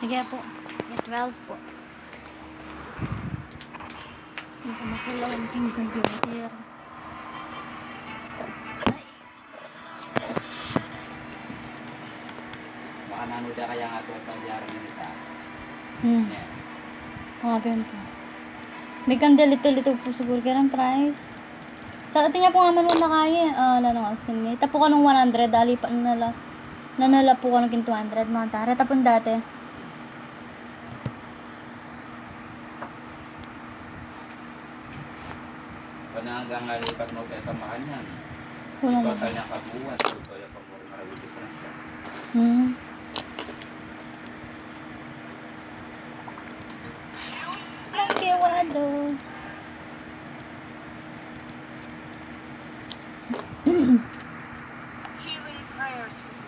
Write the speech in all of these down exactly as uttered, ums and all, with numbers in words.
Sige po. Grade twelve po. Hindi ko makulawan king computer. Ay. Baka nanu da kaya nga ito ang pangyari nito. Hmm. Yeah. Nga po. May kandil ito, ito po siguro kaya ng price. Sa atin niya po nga man wala kaya. Ah, wala nang asking niya. Ita po ka nung one hundred, ali pa nala. Nanala po ka nung two hundred, mga tare. Tapon dati. Pananggang alipat mo kaya tamahan yan. Wala na. Total niya kabuuan, so kaya pag wala marawid yung siya. Hmm. Nang kewado. Healing prayers for you.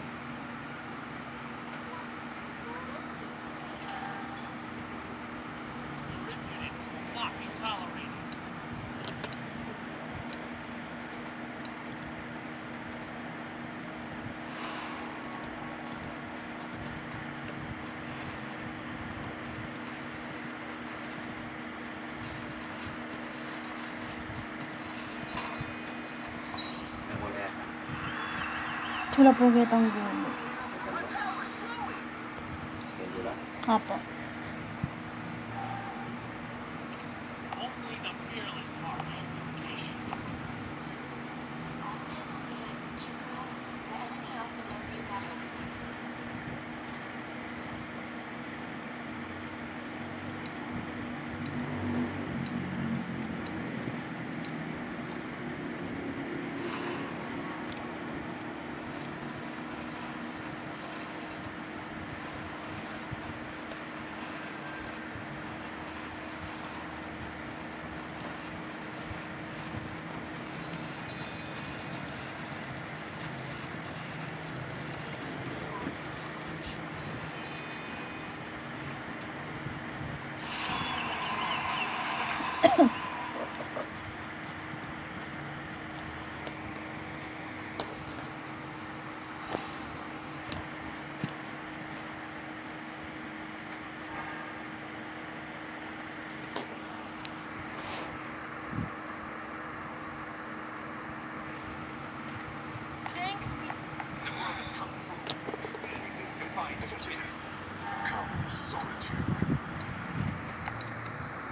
Wala po kitang gulo. Apo.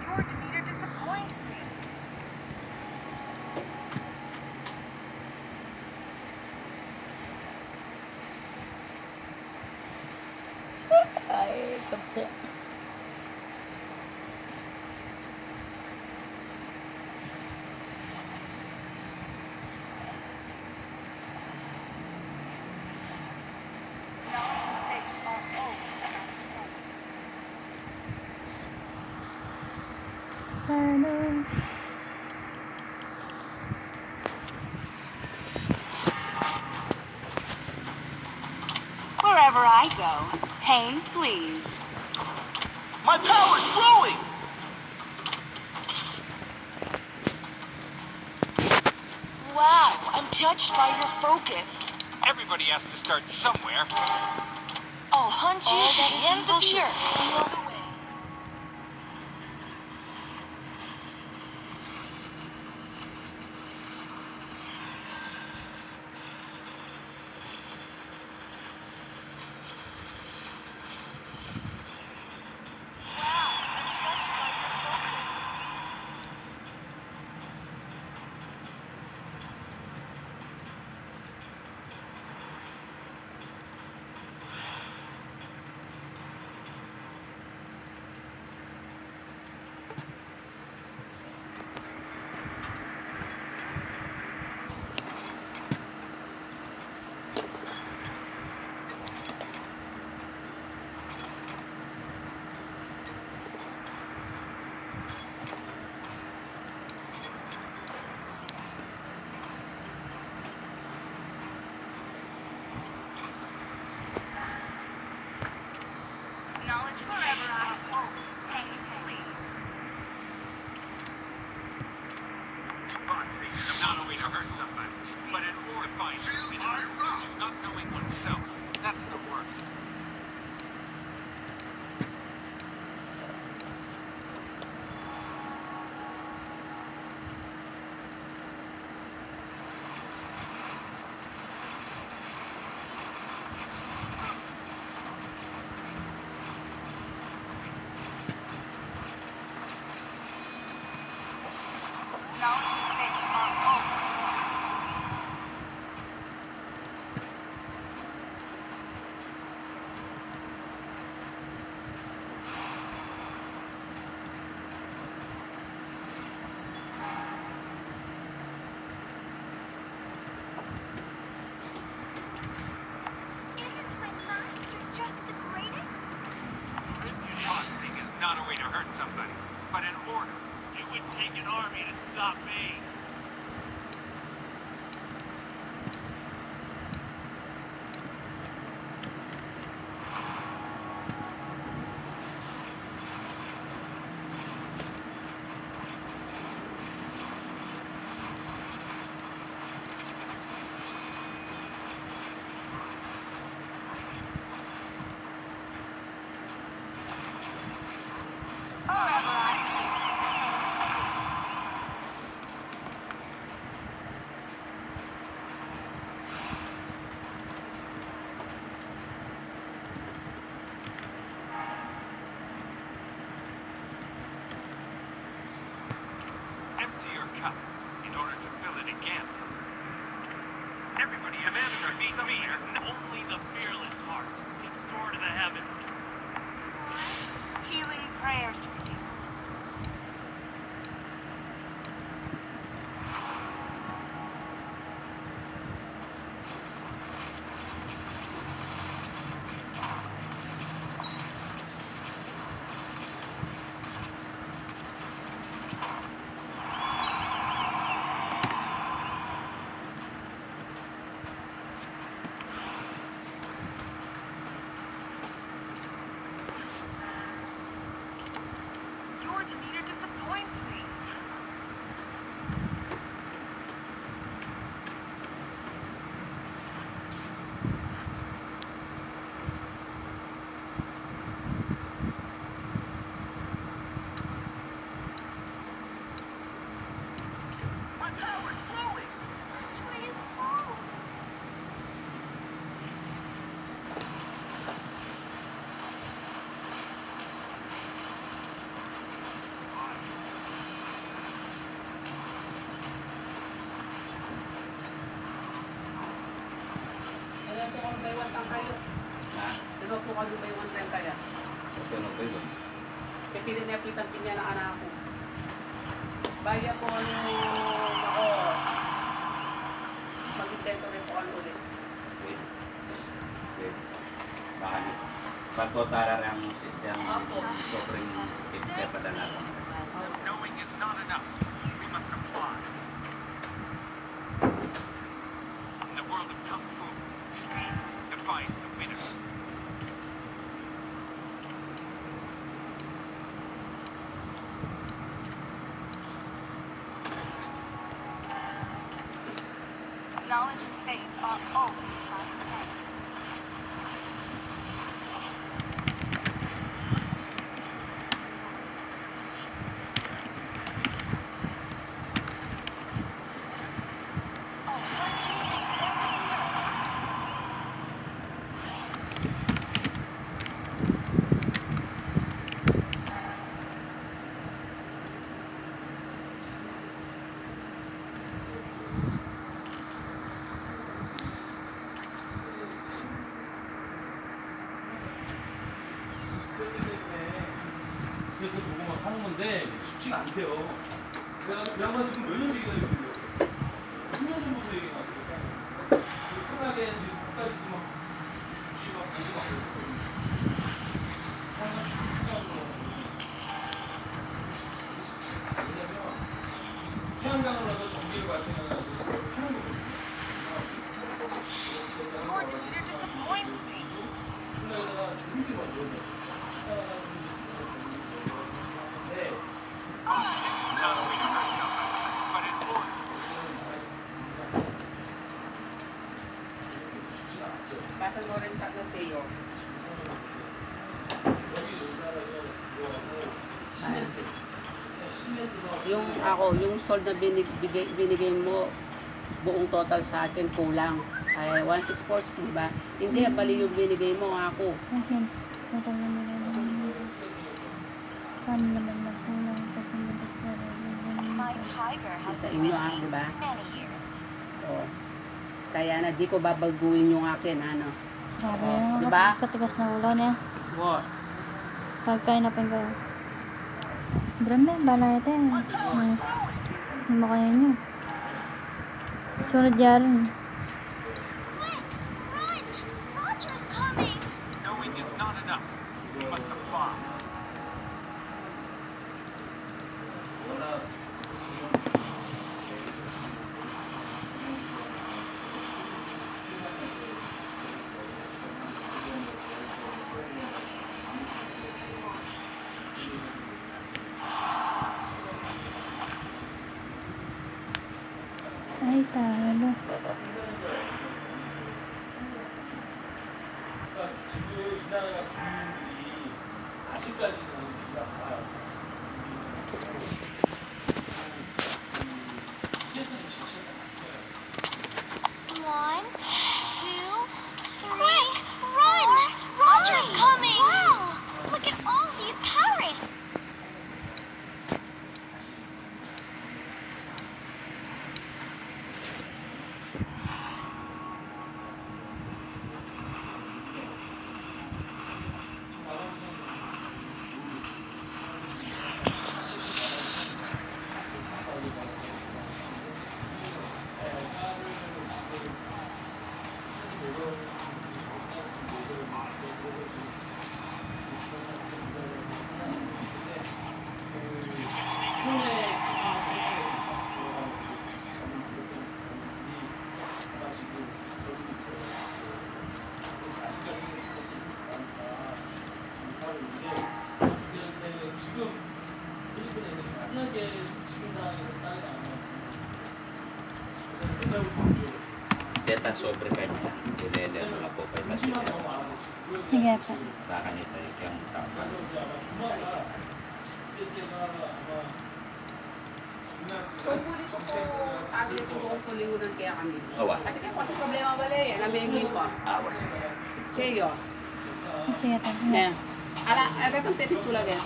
Your demeanor disappoints me. Ay, kapse. Wherever I go, pain flees. My power's growing! Wow, I'm touched by your focus. Everybody has to start somewhere. I'll hunt you to the ends of the earth. Army to stop me. Empty your cup in order to fill it again. Everybody, a man who beats me is only the fearless heart can soar to the heavens. Healing prayers for you. Your demeanor disappoints me. My power's flowing. Which way is flowing? Dalawa po kami by one lang kaya. Ha? Dalawa po kami by one lang kaya. Okay, okay, okay. Pipili niya po itang pinya ng anak ko. Baya po ano, ako, mag-invento rin po ano ulit. Okay. Okay. Bakit? Pagkotara ng si-, ng Opo. Sobrang ipagpadala ko. Opo. Knowing is not enough. We must apply. In the world of Kung Fu, speed defines the winner. Knowledge and faith are always my companions. 그래도 보고 막 하는 건데 쉽지가 않대요. 그, 그 양반 지금 몇 년째 기다리고 있는 거예요. 십 년 전부터 얘기 나왔어요. 편하게 이제 끝까지 막, 막, 막 그랬었거든요. 항상 축구하는 거 같거든요. 왜냐면 태양광으로 해서 전기를 발생하는 거거든요. Your demeanor disappoints me. Basa mo rin chat na sa'yo. Yung ako, yung sold na binig-, bigay, binigay mo, buong total sa akin kulang. Ay, one six four six, di ba? Hindi, ang mali yung binigay mo, ako. Akin, total na nila. Paano naman magkulang pag pumunta sa Sa inyo, ah, di ba? O. Kaya na, di ko babaguhin yung akin, ano. Grabe, oh, di ba? Katigas na ulo niya. What? Pagkain na pin kayo. Breme, bala ito eh. Ano makaya nyo? Sunod yarin. Knowing is not enough. We must apply. Wala. Talo. One, two, three, run! Roger's coming! Wow! Look at all these carrots! Deta sobre kanya, ilele mu la pu pa ita sila. Sige po. Baka nita ikang tapal. Kung buli ko po, sabi ko po, kung lingunan kaya kami. Awa. Ati kaya po sa problema bale, yan ang bengi ko. Awa, sige. Seyo. Sige, te. Ne. Ala, ala itong petitsula kaya.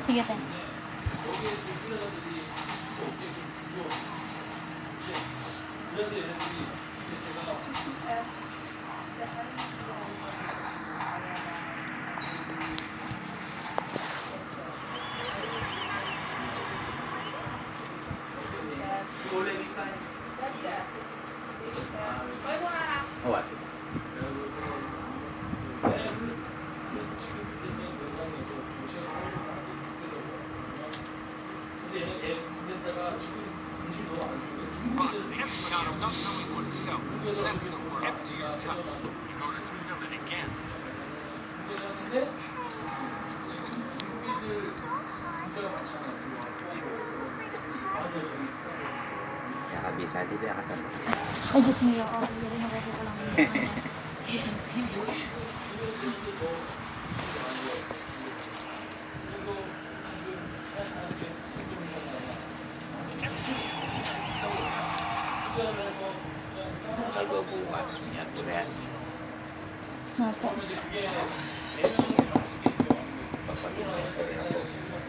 Sige, te. But the Espadon not knowing oneself sends the word empty your cup in order to fill it again. Ay, Diyos mio, oh, hindi rin ako lang. Algo bukas, Miyerkules. Opo. Papatuloy ko rin ako bukas.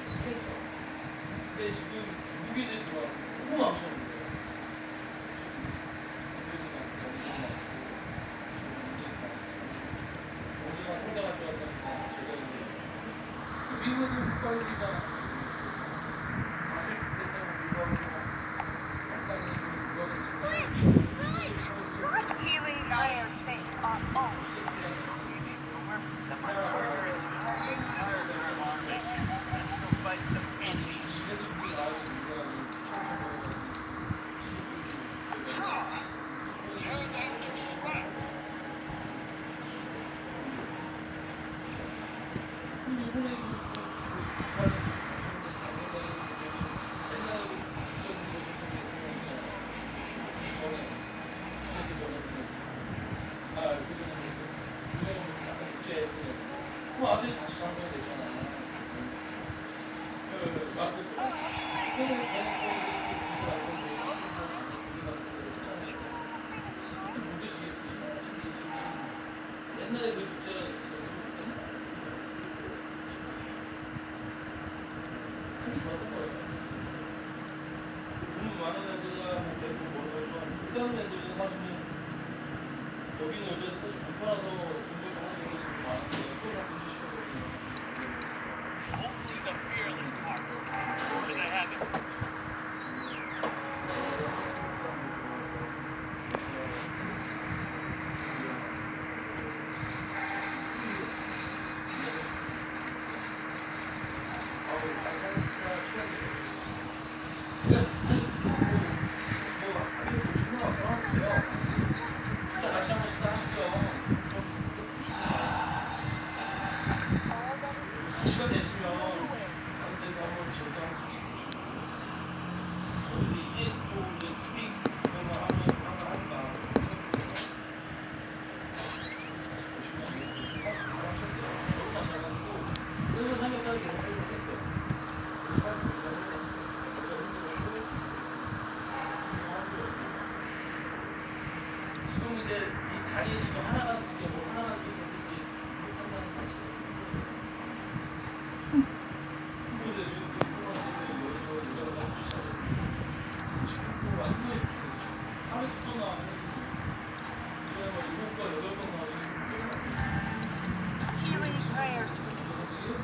Healing prayers for you.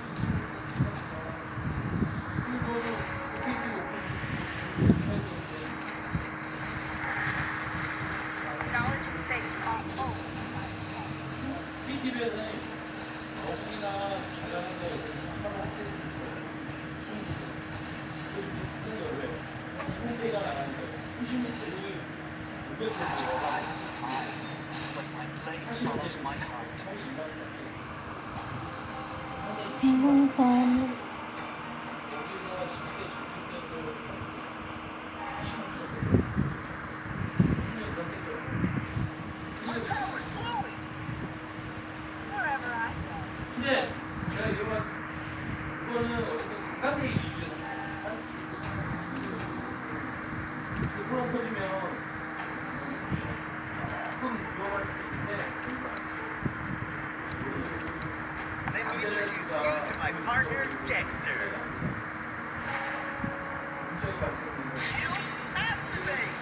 Knowledge and faith are all. Eyes are mine, but my blade follows my heart. My power is glowing wherever I go. 근데 제가 이거 이거는 어쨌든 딴 얘기지. 그 코로나 터지면 조금 위험할 수 있는데. Let me introduce you to my partner, Dexter. You activate.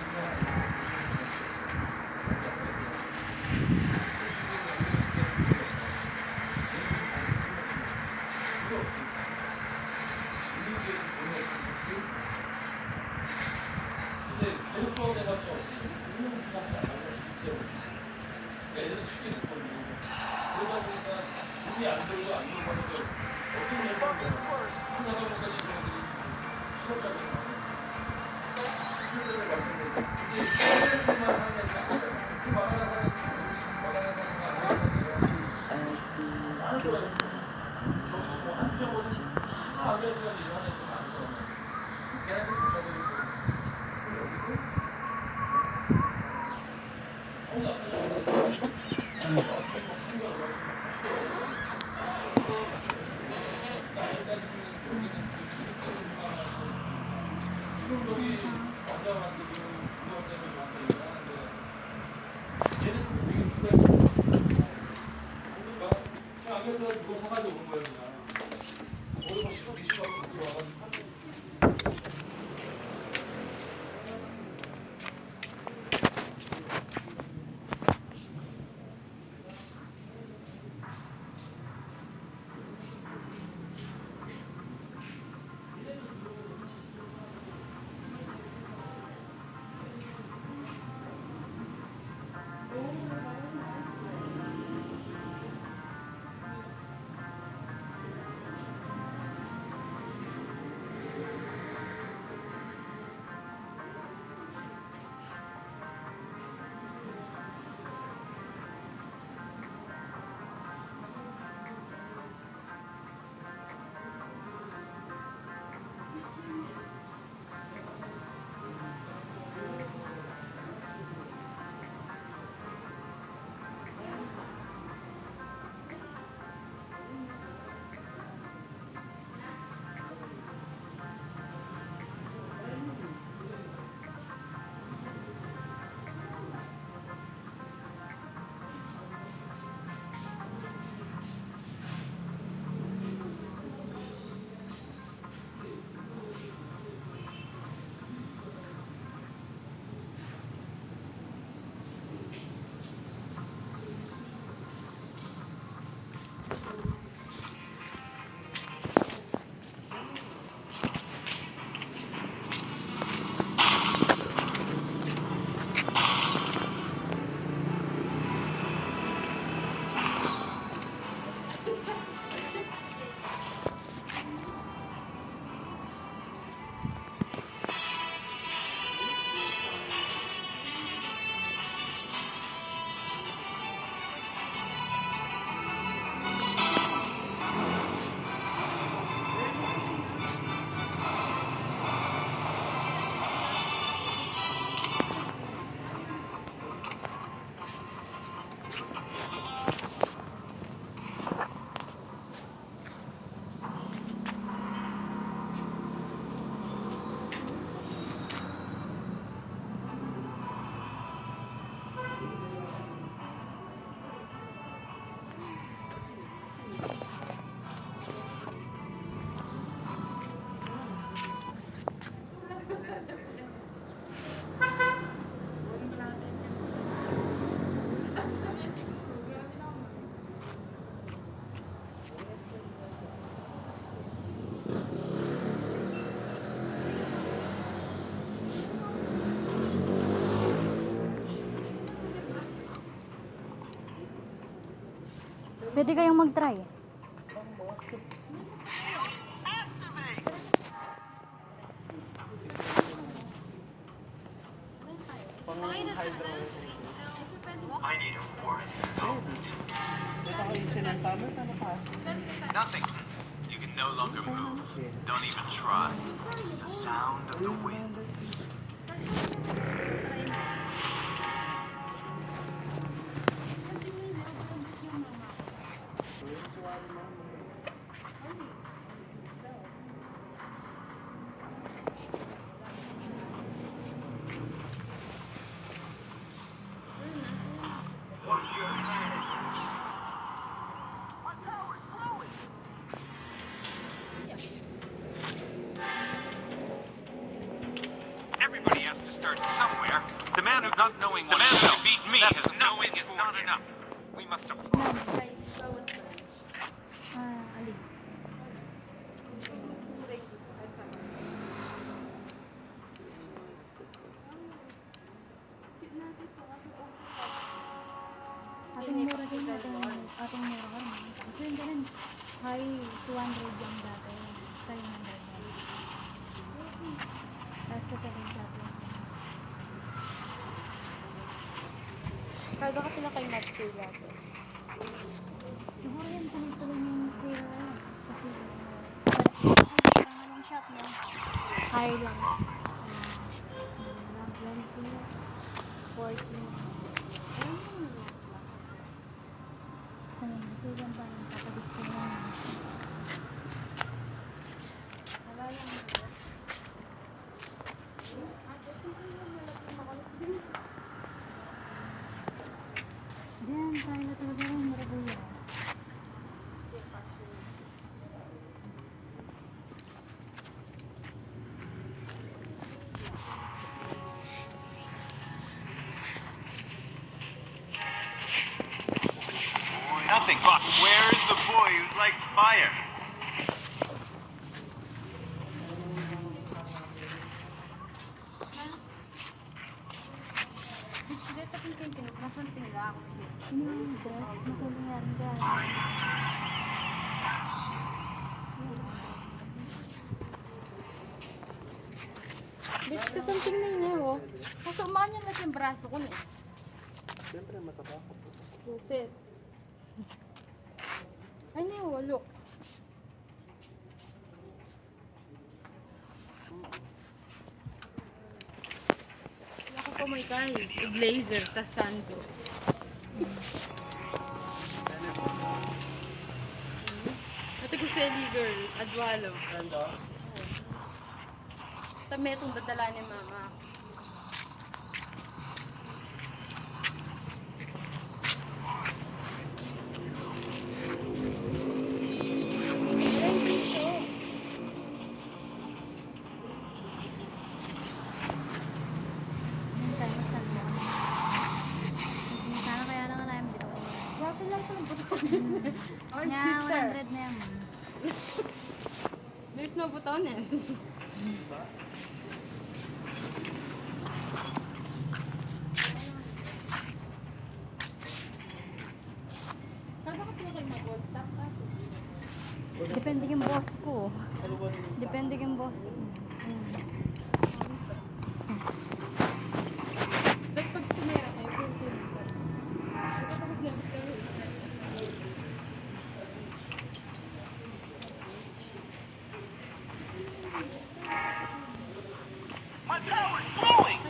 Pwede kayong mag-try. Why does the moon seem so warm? I need a warm moment. Nothing. You can no longer move. Don't even try. It is the sound of the wind. Everybody has to start somewhere. The man who not knowing the man who beat me has knowing is not enough. We must apply. Ah, alin? Ating mura din, ating, ating mura ka rin. Ito yung ganun. High two hundred yung dati. Three hundred na. Tapos sa tagal dati. Karga ka pala kay Matsui dati. Siguro yan, tuloy-tuloy yung sale na yan. Kasi, uh, parang anong shop na? High lang. Ah, twenty, forty. Ayun, yun. Ayun, sale lang, parang papadiscount lang. Wala lang. Diyan, tayo na talaga ng Marabuya. Nothing. But where is the boy who's like fire? Dito kung kinkinog, masunting lang. Hmm, dito. Masunting yan, guys. Bitch, kasunting na yun, oh. Kaso umanyan na yung braso ko, eh. Siyempre, mataba ka po. Buset. Ay, niya, oh, look. Ako pa may kay, blazer, tas sando. Ate ko seli girl, adwalo. Tametong dadala ni mama. Sana kaya na nga namin dito. Grabe lang pala butones. Ay, sister. One hundred na yan. There's no butones. Kada ka pala kayo mag-one stop, ate. Depende yung boss ko. Depende yung boss ko. Ayan. Ba't pag tumira kayo, pwede ko. Tapos na, My power's growing!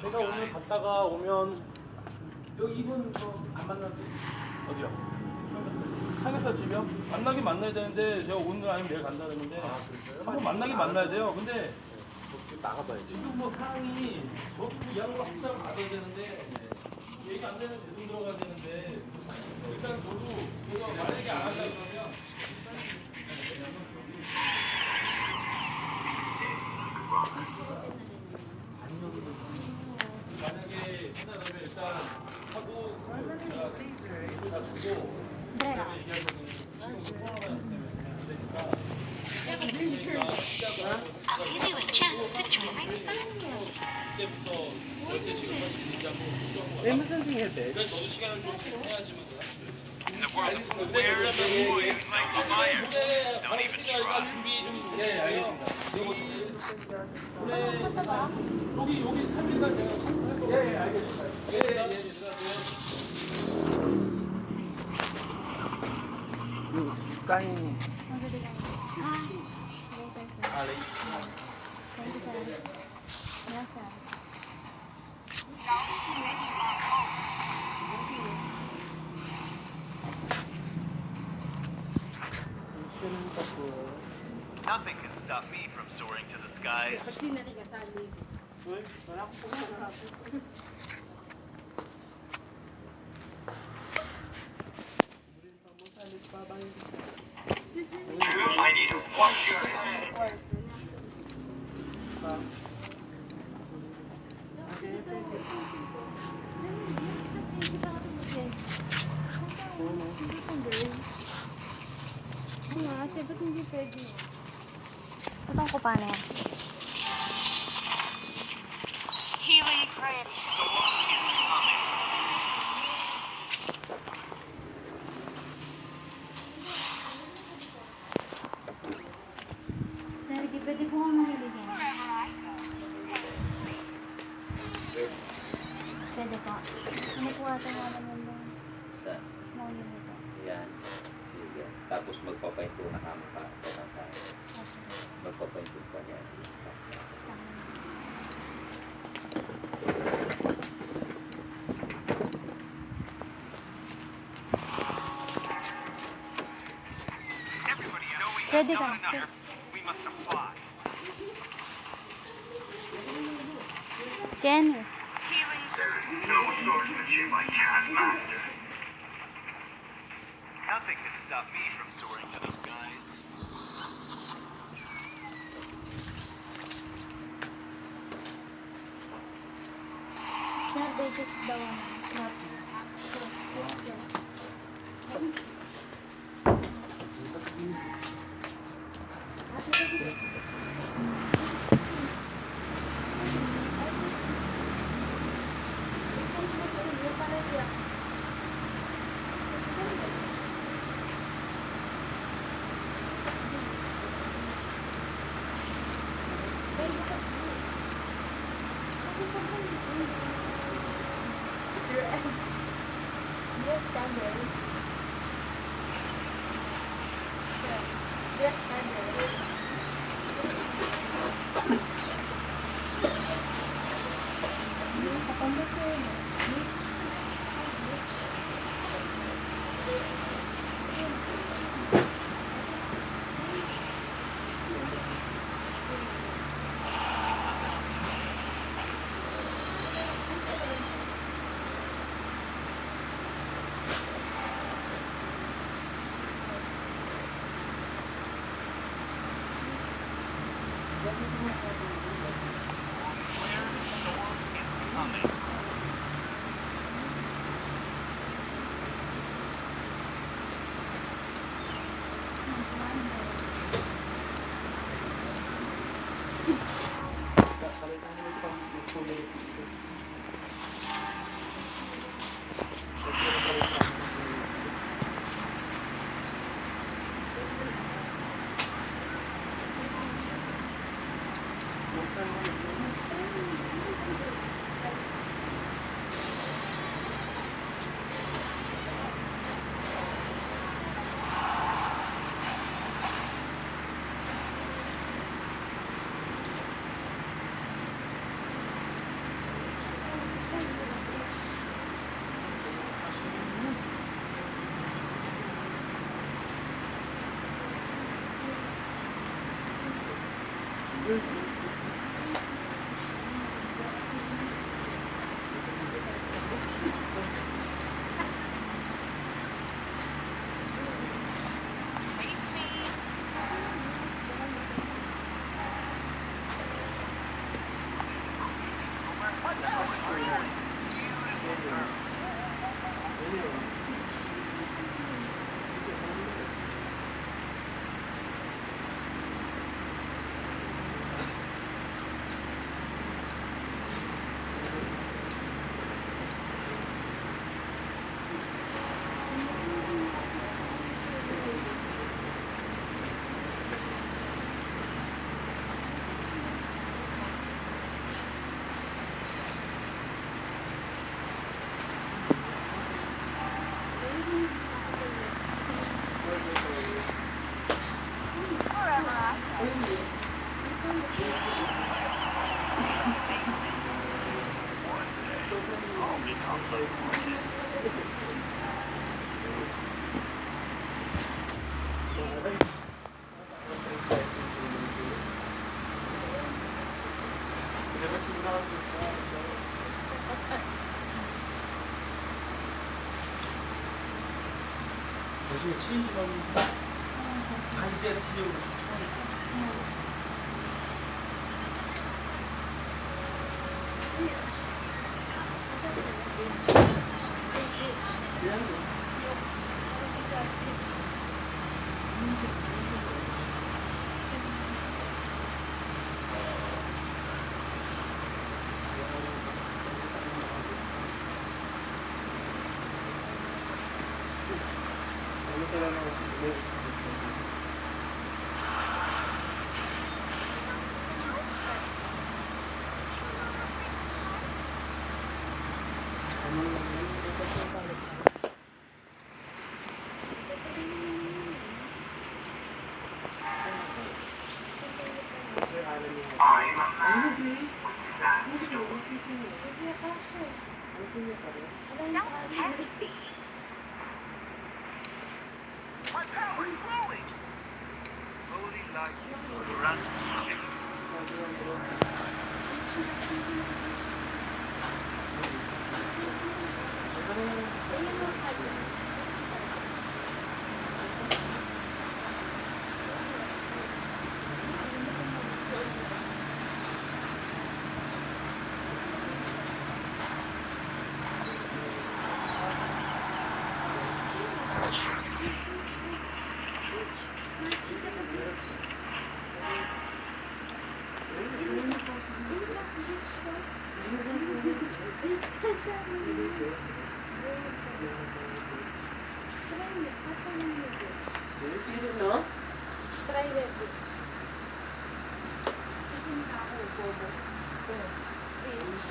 제가 오늘 갔다가 오면 여기 이분 좀 안 만났어요. 어디요? 상해서 집이요? 만나긴 만나야 되는데 제가 오늘 아니면 내일 간다 그랬는데 아, 그랬어요? 한번 만나긴 만나야 돼요. 근데 지금 뭐 상황이 뭐 이야기가 확실하게 가져야 되는데 얘기 안 되면 재송 들어가야 되는데 일단 저도 제가 만약에 안 한다 그러면 만약에 하다 그러면 일단 하고 다 주고 그다음에 얘기하거든요. I'll give you a chance to join my fan club. 때부터 월세 지급할 수 있는지 한번 물어보고. They must have been a bit. 그래서 저도 시간을 좀 해야지만. In the world of, where is the boy? Michael Myers. Don't even try. 준비 좀. 예, 알겠습니다. 여기, 여기 카메라 제가. 예, 예, 알겠습니다. 예, 예, 예, 들어가세요. Kain. Ah, later, sir. Ah, later. Thank you, sir. Yes, sir. Nothing can stop me from soaring to the skies. I need to wash your hands. Ate, ba't hindi pwede? Itong kupa na yan. Healing prayer. Sir, di pwede po akong mamili din. Pwede po. Ano po ata nga naman doon? Sa? Mga ganito. Yan. Sige. Tapos magpapahinto na kami pa. Opo. Magpapahinto pa yan. Sa Pwede ka. Kenny. Nothing can stop me from soaring to the skies. Sir, they just don't want to. I'm a man with sad stories. Don't test me. My power's growing. Holy light, grant me strength. Try it, no? Try it. Kasi nakaupo ba? Bitch.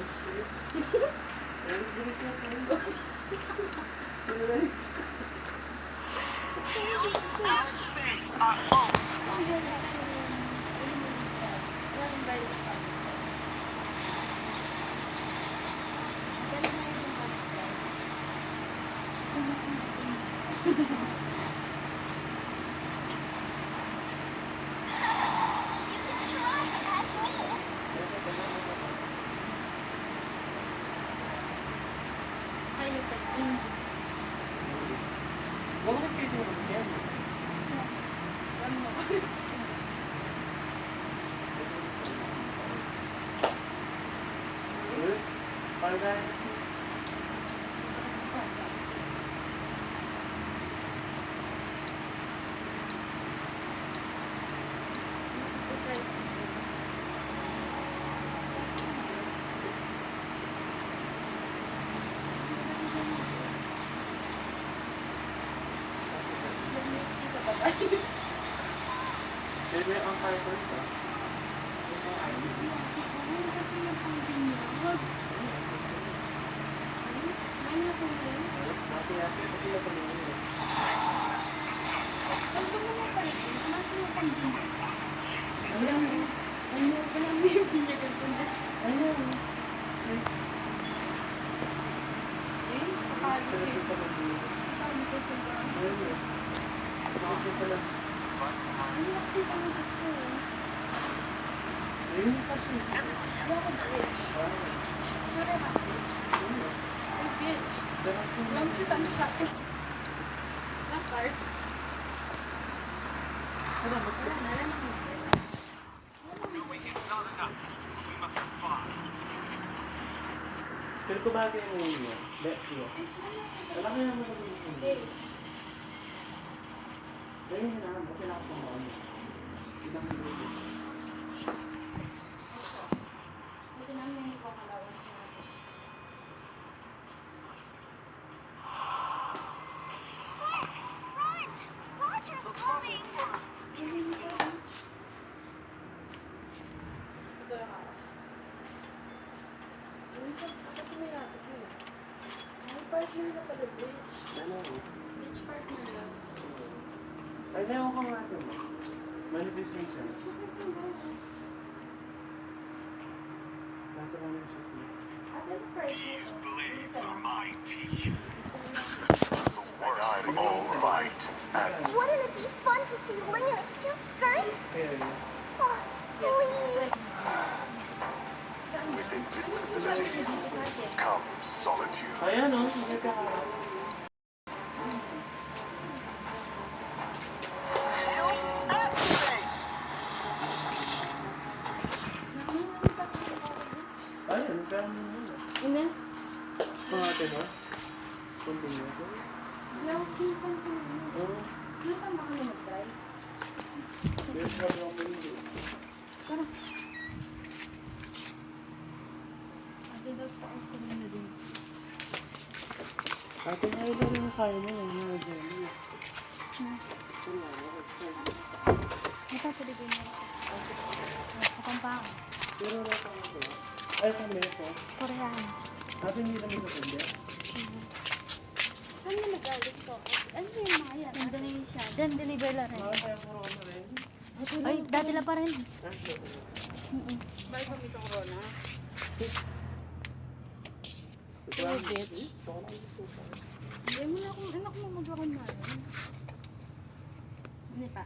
Pero kumagay mo yun. That's it. Wala ka naman sa gusto mo. Ganyan na, okay lang kung ano. Hindi naman gusto. May partner na pala, Bridge. Ano? Bridge partner na. Ay, ewan ko nga ito. Manifestations. Nasa naman siya siya. These blades are my teeth. The worst. I'm all right. And wouldn't it be fun to see Ling in a cute skirt? Kaya yun. Oh, please. Invincibility comes solitude. Ayan, oh. Ayan, kaya mo na. Ina? Pangate mo? Continue ko. Hindi ako sinipan ko na yun. Oo. Nasaan ba kami nag-try? Yes, sir. Tara. Ate, daw pa ako na din. Ate, ay, daw yung kaya mo, yung mga dyan. Hmm. Ito, pwede din yan. Kapampangan. Pero wala pa ako. Ay, kami ito. Koreano. Ate, hindi naman sa pwede. Mhm. Saan na nagaling to? Ano yung mga yan? Indonesia. Diyan, deliver la rin. Ah, kaya corona rin. Ay, dati la pa rin. Mm-mm. Balik kami sa corona. Hindi mo na akong anak mo maglakad na rin. Hindi pa.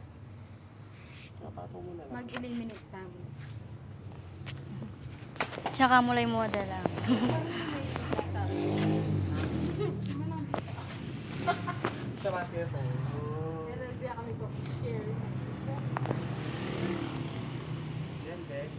Mag-eliminate tayo. Tsaka mo lang yung model, ah. Sa bakit ito? Pero hindi kami po sharing. Yan, Bex.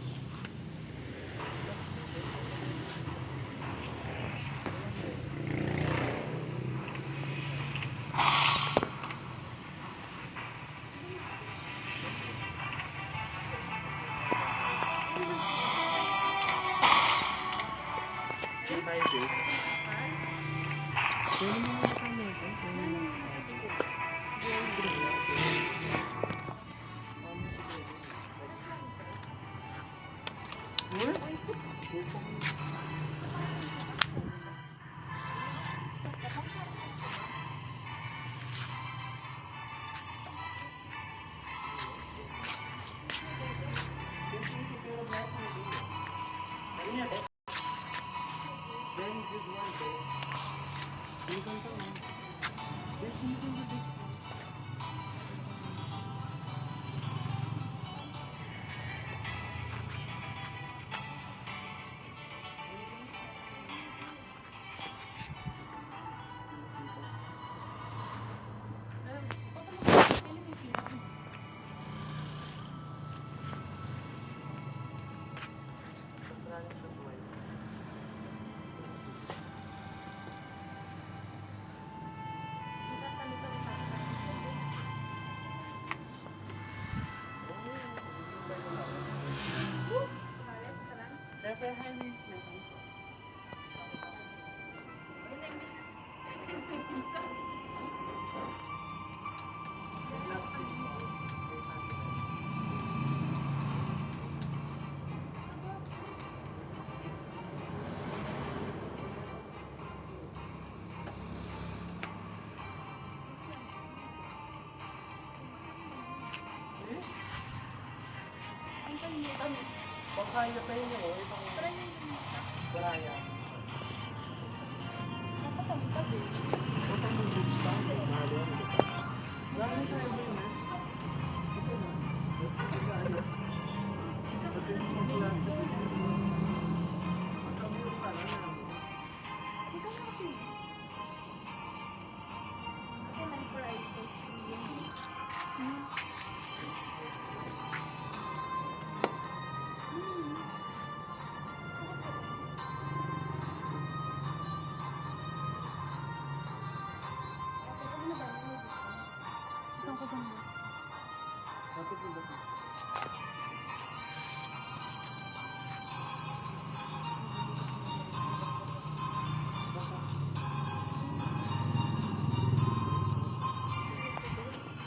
Ang kalimutan. Pagkaya pa yun, oh. Itong Try mo yung baraya. Dapat ang beach. Dapat ang beach ba? Kasi Lalo. Lalo tayo ba yun, eh? Ito na. Ito na. Ito na. Pagkamura ka lang, ah. Ito na kasi.